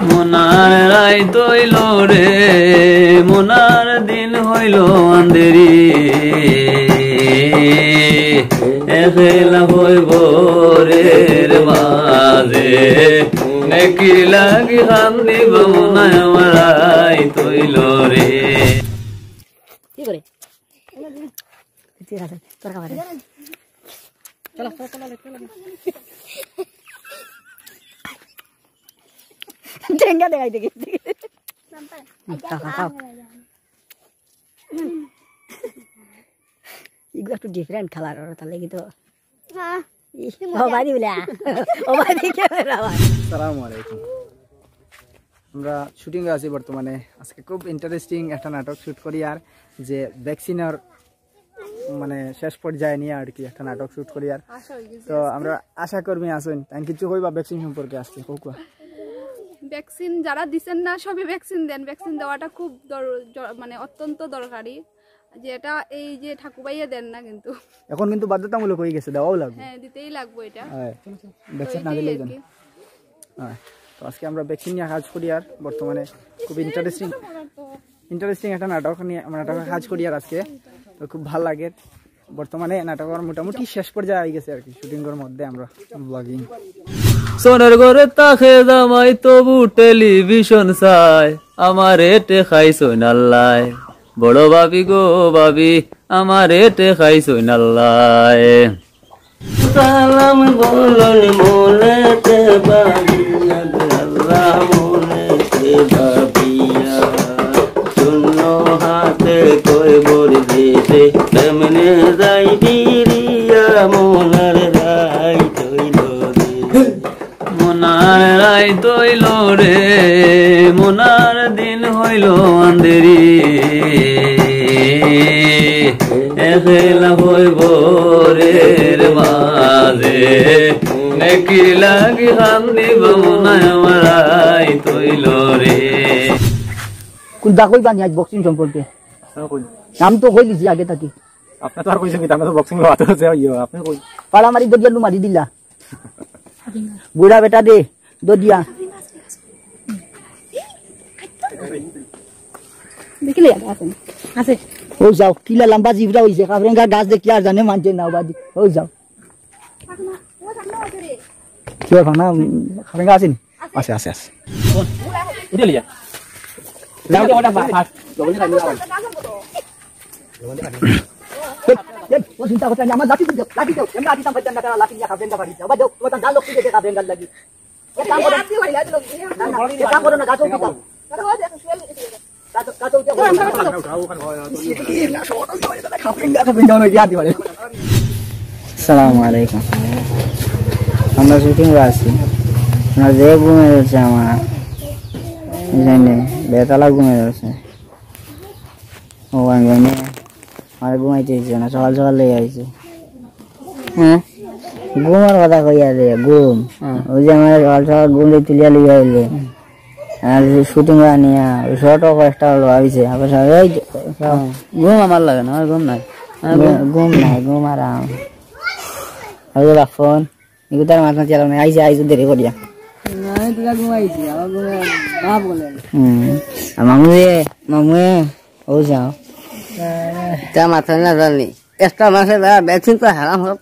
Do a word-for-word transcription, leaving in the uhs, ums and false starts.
মনার রাইত অইল রে, মনার দিন হইল আন্ধেরি। একলা হইব রে মাঝে, নেকি লাগি কান্দিব মনায় আমার রাইত অইল রে। কি করে? ঠিক আছে, তোর খাবার। চলো, চলো, চলো, চলো। ঠেঙ্গা দেখাই দেখি। খাও, খাও, খাও। এগুলো একটু different colour, ওরা তাহলে কিন্তু হ্যাঁ। ইহ, ও বাড়ি বলে, আ। ও বাড়ি camera বাড়ি। আসসালামু আলাইকুম। আমরা শুটিং এ আছি বর্তমানে। আজকে খুব ইন্টারেস্টিং একটা নাটক শুট করি, আর যে ভ্যাকসিনের মানে শেষ পর্যায়ে নিয়ে আর কি একটা নাটক শুট করি। আর আশা হয়ে গেছে তো আজকে। আমরা আশা কর্মী আছেন, তাই কিছু কইবা ভ্যাকসিন সম্পর্কে আজকে কউক্কা? ভ্যাকসিন যারা দিছেন না, সবে ভ্যাকসিন দেন। ভ্যাকসিন দেওয়াটা খুব দর-, জ-, মানে অত্যন্ত দরকারি। যেটা এই যে ঠাকুরবাইয়ে দেন না কিন্তু। এখন কিন্তু বাধ্যতামূলক হয়ে গেছে, দেওয়াও লাগবে। হ্যাঁ, দিতেই লাগবো এটা। হ্যাঁ, ভ্যাকসিন না দিলেই আর জানো। কি। হ্যাঁ, তো আজকে আমরা ভ্যাকসিন নিয়ে কাজ করি, আর বর্তমানে খুব ইন্টারেস্টিং, ইন্টারেস্টিং একটা নাটক নিয়ে আমরা নাটকে কাজ করি, আর আজকে তো খুব ভালো লাগে। বর্তমানে নাটকের মোটামুটি শেষ পর্যায়ে হয়ে গেছে আর কি, শুটিং এর মধ্যে আমরা ব্লগিং। সোনার ঘরে থাকে জামাই তবু টেলিভিশন চায়, আমারে ঠেকাইছইন আল্লায়। বড় ভাবি গো ভাবি, আমারে ঠেকাইছইন আল্লায়। সালাম বলন মনেতে ভাবিয়া, আল্লাহ মনেতে ভাবিয়া, শূন্য হাতে কবর দেবে, কেমনে যাই ফিরিয়া মনার রাইত অইল রে। মনার রাইত অইল রে, মনার দিন হইল আন্ধেরি। একলা হইব রে মাঝে, নেকি লাগি কান্দিব মনায় আমার রাইত অইল রে। কোনটা কইবা নি আজ বক্সিং সম্পর্কে? আপনারা কই? নাম তো কই দিছি আগে থাকি। আপনি তো আর কইছেন কি, আমরা তো বক্সিং লো আতো যে ইয়ে, আপনি কই? পাড়া মারি দদিয়া লু মারি দিলা। বুড়া বেটা দে, দদিয়া। দেখিলে আছে। আছে। ও যাও, কিলা লম্বা জিবরা হইছে, কাবরেঙ্গা গাছ দেখি আর জানে মানছে না বাদি। ও যাও। কি ব্যাপার না, কাবরেঙ্গা আছে নি? আছে, আছে, আছে। উঠে লিয়া। যাও, ওটা ফা-, ফা-, এই, এই, ও চিন্তা করতে নাই, আমার লাঠি দিও, লাঠি দিও। এমনি আদিতাম পারতাম না, তারা লাঠি নিয়ে কাবরেঙ্গা বাড়ি যাও। বাদ দাও, তোমার গাল লোক দিয়ে কাবরেঙ্গার লাগি। এক কাম করো। না, না, এক কাম করো না, গাছও উঠে যাও। গাছও, গাছও উঠে যাও। সালাম আলাইকুম। আমরা শুটিং আছি। আমরা যে ঘুমে যাচ্ছে আমার, জানি, বেতালা ঘুমে যাচ্ছে। ও ভাই, মানে, আমার ঘুমাইতে দিচ্ছে না, সকাল সকাল লই আইছে। হ্যাঁ? ঘুমের কথা কইয়া দে, ঘুম। হ্যাঁ। ওই যে আমার সকাল সকাল ঘুম দিয়ে তুলিয়া লই আইলে। আর শুটিং আনিয়া, ওই শর্ট অফ একটা হলো, আইছে। আবার সব, এই যে, সব। হ্যাঁ। ঘুম আমার লাগে না, আমার ঘুম নাই। আমার ঘুম ঘুম, ঘুম নাই, ঘুম আরাম। ওই যে ফোন। এগুতার মাথা চালাও না, আইসে, আইসে দেরি করিয়া। না, আমি তোরা ঘুমাইছি, আমার ঘুমে বাপ বলে। হুম। আর মামু যে, মামু এ, ও যাও। তা মাথা না জানি। একটা মাসে বেড়া ভ্যাকসিন তো হারাম হোক,